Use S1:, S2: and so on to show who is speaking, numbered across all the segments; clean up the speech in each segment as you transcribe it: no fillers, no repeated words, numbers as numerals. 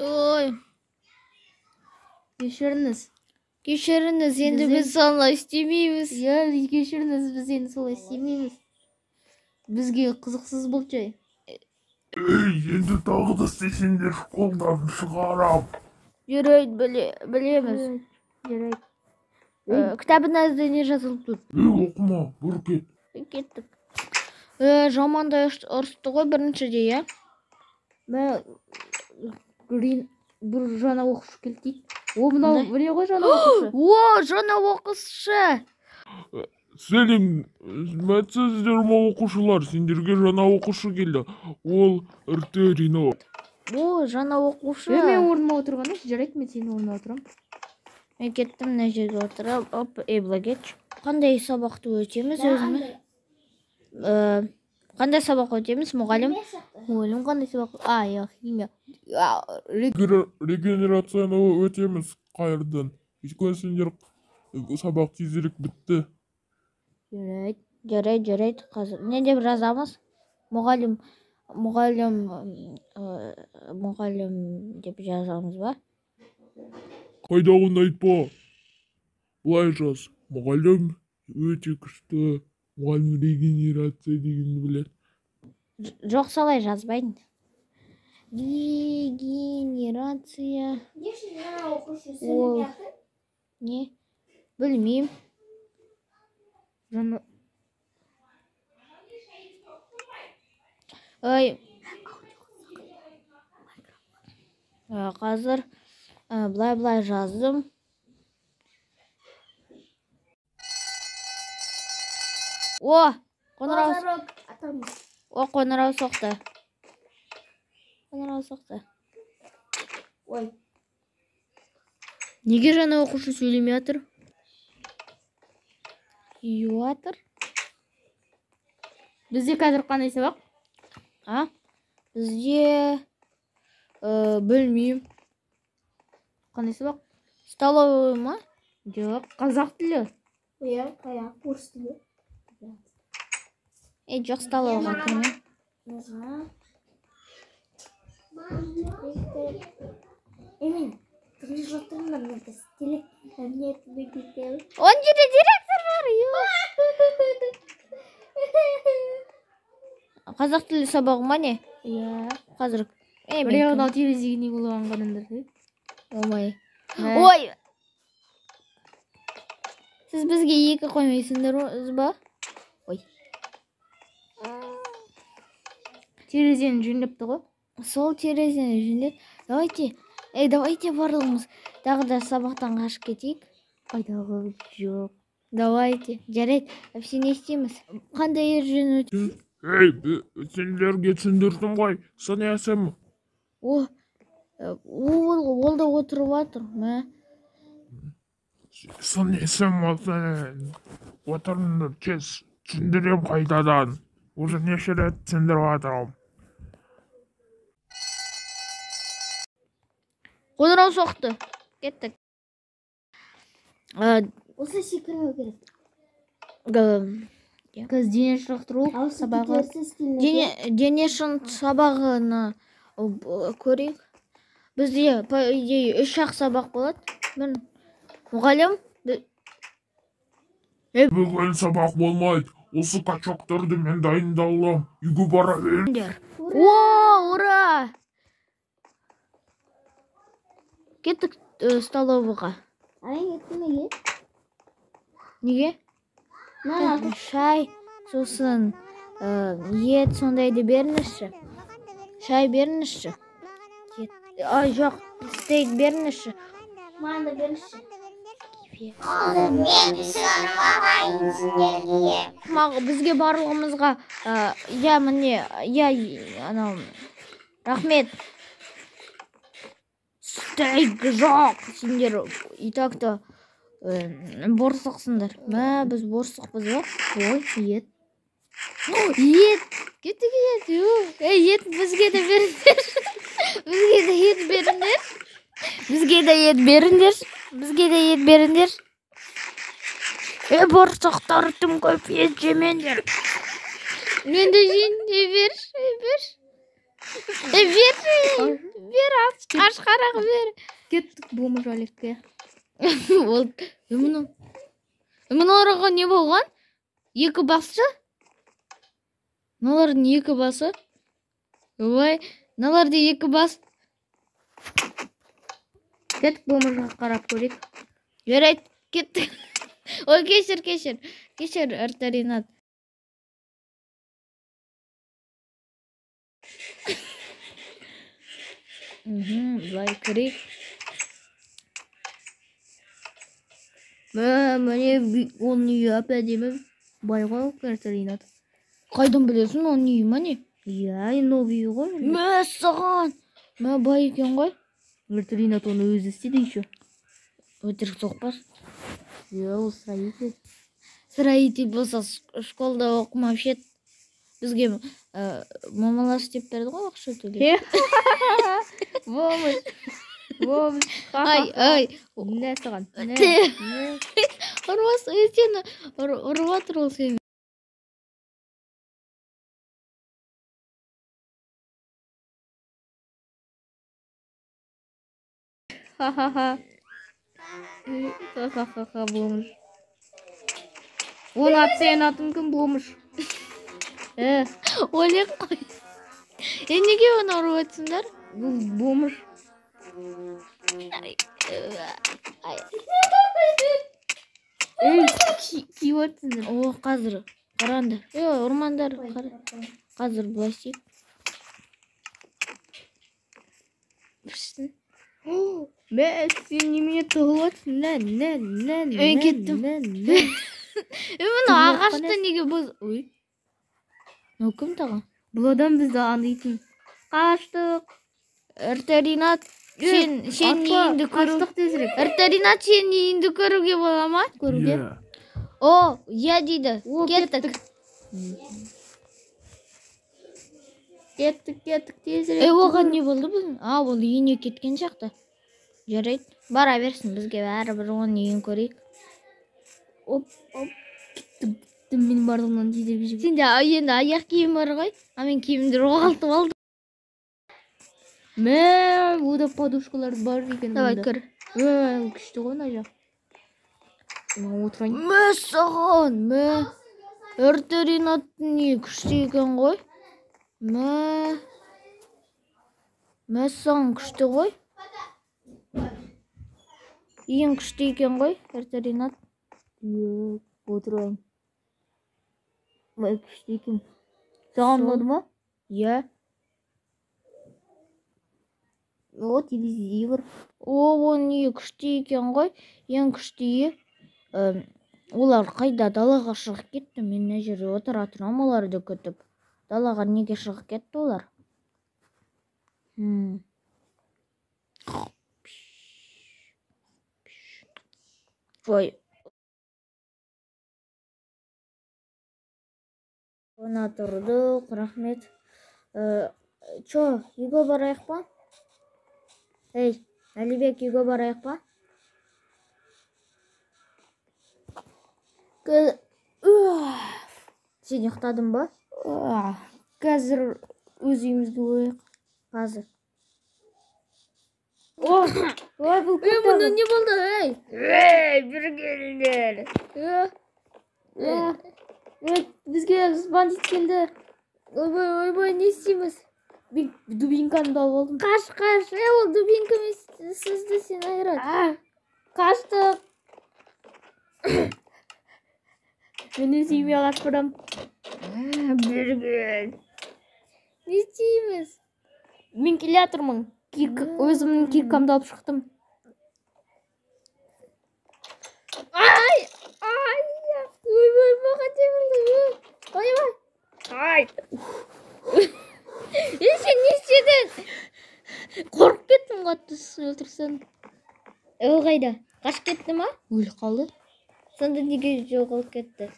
S1: Ой.
S2: Кешіріңіз.
S1: Кешіріңіз, енді біз солай істемейміз.
S2: Иә, кешіріңіз, біз енді солай істемейміз. Бізге қызықсыз болды жай.
S3: Ей, енді тағы да істесеңдер, школдан шығарам.
S1: Жарайды, білеміз.
S2: Жарайды.
S1: Кітабыңызда не жазылып тұр?
S3: Ей, оқыма, бұрып кет.
S1: Кеттік. Жамандай ұрысты ғой біріншіде, иә?
S2: Мә, Грин бір жаңа оқушы келді дейді. О, мынау міне ғой жаңа оқушы.
S1: О, жаңа оқушы.
S3: Сәлеметсіздер ме, оқушылар? Сендерге жаңа оқушы келді. Ол Ртерино.
S1: О, жаңа оқушы.
S2: Мен орныма отырғанда, жарайды, мен сенің орныңа отырамын.
S1: Мен кеттім мына жерге отырып, оп, ей, былай кетші. Қандай сабақты өтеміз өзіміз? Қандай сабақ өтеміз, мұғалім?
S2: Мұғалім қандай сабақ? А, иә, химия.
S3: Регенерацияны өтеміз қайырдан. Өйткені сендер сабақ тезірек бітті.
S2: Жарайды.
S1: Жарайды, жарайды, қазір. Не деп жазамыз? Мұғалім, мұғалім, мұғалім деп жазамыз ба?
S3: Қайдағыны айтпа. Былай жаз. Мұғалім өте күшті. Мұғалім регенерация дегенді біледі.
S1: Жоқ, солай жазбайын. Регенерация. Ол не? Білмеймін.
S2: Жаңа
S1: Ой. Қазір былай-былай жаздым. О, қоңырау. О, қоңырау соқты. Қоңырау соқты.
S2: Ой. Неге жаңа оқушы сөйлемей жатыр?
S1: Жатыр.
S2: Бізде қазір қандай сабақ?
S1: А? Бізде білмеймін.
S2: Қандай сабақ?
S1: Столовый ма?
S2: Жоқ, қазақ тілі.
S4: Иә, қаяқ, орыс тілі.
S1: Ей, жоқ, столовыйға кірмеймін. Он жерде директор бар. Қазақ тілі сабағы ма не?
S2: Иә.
S1: Қазір.
S2: Бір мынау терезеге не болған қараңдар.
S1: Ой. Ой. Сіз бізге екі қоймайсыңдар ба? Ой.
S2: Терезені жөндепті ғой.
S1: Сол терезені жөндеп. Давайте, ей, давайте барлығымыз тағы да сабақтан қашып кетейік.
S2: Қайдағы жоқ.
S1: Давайте. Жарайды. Вообще не істейміз? Қандай ережені өт-
S3: Ей, сендерге түсіндірдім ғой. Сын есім.
S1: О, ол да отырып жатыр. Мә.
S3: Сын есім осы. Отырыңдар, тез түсіндірем қайтадан. Уже неше рет түсіндіріп жатырмын.
S1: Қоңырау соқты. Кеттік.
S4: Осы секірмеу керек.
S2: Қазір дене шынықтыру сабағы.
S1: Дене шынықтыру сабағын көрейік. Бізде, по идее, 3-ақ сабақ болады. Мен мұғалім
S3: Бүгін сабақ болмайды. Осы качоктарды мен дайындалам. Үйге бара беріңдер.
S1: О, ура! Кеттік столовыйға.
S4: Ай, кеттім неге?
S1: Неге? Шай, сосын ет сондайды беріңізші. Шай беріңізші. Ай, жоқ, стейк беріңізші.
S4: Маған да беріңізші.
S1: Бізге барлығымызға, иә, міне, иә, анау, рахмет. Стейк жоқ, сендер и так-то борсықсыңдар. Мә, біз борсықпыз ба?
S2: Ой, ет.
S1: Ет, кеттік ет. Ей, ет бізге де беріңдер. Бізге де ет беріңдер. Бізге де ет беріңдер. Бізге де ет беріңдер. Борсықтар тым көп ет жемеңдер. Мен де жейін, бер, бер. Бер, бер, Қаш, қарақ бер.
S2: Кеттік бомж Аликке.
S1: Ол мынау. Мыналарға не болған? Екі басы? Мыналардың екі басы. Ой, мыналарда екі бас.
S2: Кеттік бомжға қарап көрейік.
S1: Жарайды, кеттік. Ой, кешір, кешір. Кешір, Артур Ринат. Былай кірейік.
S2: Міне оның үйі әп әдемі. Бай ғой Артур Ринат.
S1: Қайдан білесің, оның үйі ма не?
S2: Иә, новый үй ғой.
S1: Мәссаған. Мә, бай екен ғой.
S2: Артур Ринат оны өзі істеді еще.
S1: Өтірік соқпас.
S2: Иә, ол строитель.
S1: Строитель болса школда оқымаушы еді. Бізге мамалар істеп берді ғой ақша төлеп.
S2: Бомж. Бомж.
S1: Ай, ай.
S2: Не саған? Не?
S1: Ұрмас, сені ұрып жатыр ол сені.
S2: Ха-ха-ха. Ха-ха-ха, бомж. Оның аты сенің атың кім, бомж?
S1: Олег қой. Неге оны ұрып жатсыңдар?
S2: Бұл бомж. Киіп жатсыңдар.
S1: О, қазір қараңдар. Ұрмаңдар. Қазір былай істейік. Пішсін.
S2: Мә, сен немене тығылып жатсың? Нә, нә, нә, нә.
S1: Кеттім. Мына ағашты неге бұз... Ой. Мынау кім тағы?
S2: Бұл адам бізді аңдитын. Қаштық.
S1: Артур Ринат, сен үйіңді көру.
S2: Қаштық тезірек.
S1: Артур Ринат, сен үйіңді көруге бола ма? Көруге. О, иә дейді. Кеттік.
S2: Кеттік, кеттік тезірек.
S1: Оған не болды бүгін? А, ол үйіне кеткен сияқты. Жарайды, бара берсін, бізге бәрібір оның үйін көрейік.
S2: Оп, оп. Кеттім. Мен барлығынан тезірек жүгір.
S1: Сенде енді аяқ киім бар ғой, а мен киімді жоғалтып алдым.
S2: Мә, онда подушкалар бар екен.
S1: Давай кір.
S2: Мә, күшті ғой мына жақ. Мына отырайын.
S1: Мә саған, мә. Артур Ринаттың үйі күшті екен ғой. Мә. Мә саған күшті ғой. Үйің күшті екен ғой, Артур Ринат.
S2: Иә, отырайын. Мә, күшті екен. Саған ұнады ма?
S1: Иә.
S2: О, телевизор.
S1: О, оның үйі күшті екен ғой. Ең күшті үйі. Олар қайда далаға шығып кетті? Мен мына жерде отыра тұрамын оларды күтіп. Далаға неге шығып кетті олар? Ой. Она тұрдық, рахмет. Чо, үйге барайық па? Ей, Әлібек, үйге барайық па? Сен ұйықтадың ба?
S2: Қазір өз үйімізге барайық.
S1: Қазір.
S2: Ой, бұл кім?
S1: Мұнда не болды, ей?
S2: Ей, бір келіңдер. Бізге бандит келді.
S1: Ойбай, ойбай, не істейміз?
S2: Мен дубинканы да алып алдым.
S1: Қаш, қаш. Ол дубинкамен сізді сен айырады.
S2: Қаштық. Мен өз үйіме қашып барамын.
S1: Бір. Не істейміз?
S2: Мен келе жатырмын. Өзімнің киркамды алып шықтым.
S1: Ай! Ай! Ойбай, маған тебілді. Ойбай! Ай! Сен не істедің?
S2: Қорқып кеттім қатты өлтірсең.
S1: Ол қайда? Қашып кетті ма?
S2: Өліп қалды.
S1: Сонда неге жоғалып кетті?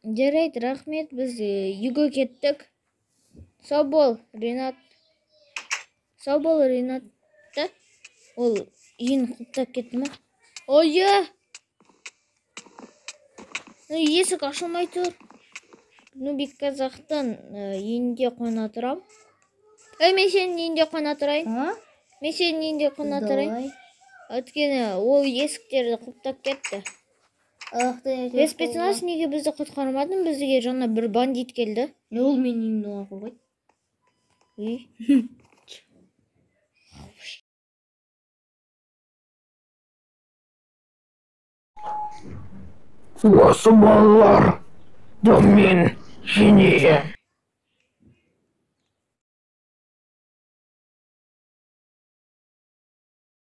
S1: Жарайды, рахмет, біз үйге кеттік. Сау бол, Ринат. Сау бол, Ринат. Ол үйін құлыптап кетті ма? Ой, есік ашылмай тұр. Нубик Қазақтан үйінде қона тұрам. Ей, мен сенің үйіңде қона тұрайын.
S2: А?
S1: Мен сенің үйіңде қона тұрайын.
S4: Давай.
S1: Өйткені ол есіктерді құлыптап кетті.
S4: Ах ты.
S1: Е, спецназ, неге бізді құтқармадың? Бізге жаңа бір бандит келді.
S2: Не, ол менің үйімді алып қойды.
S1: Үй.
S3: Осы балаларды мен жинейін.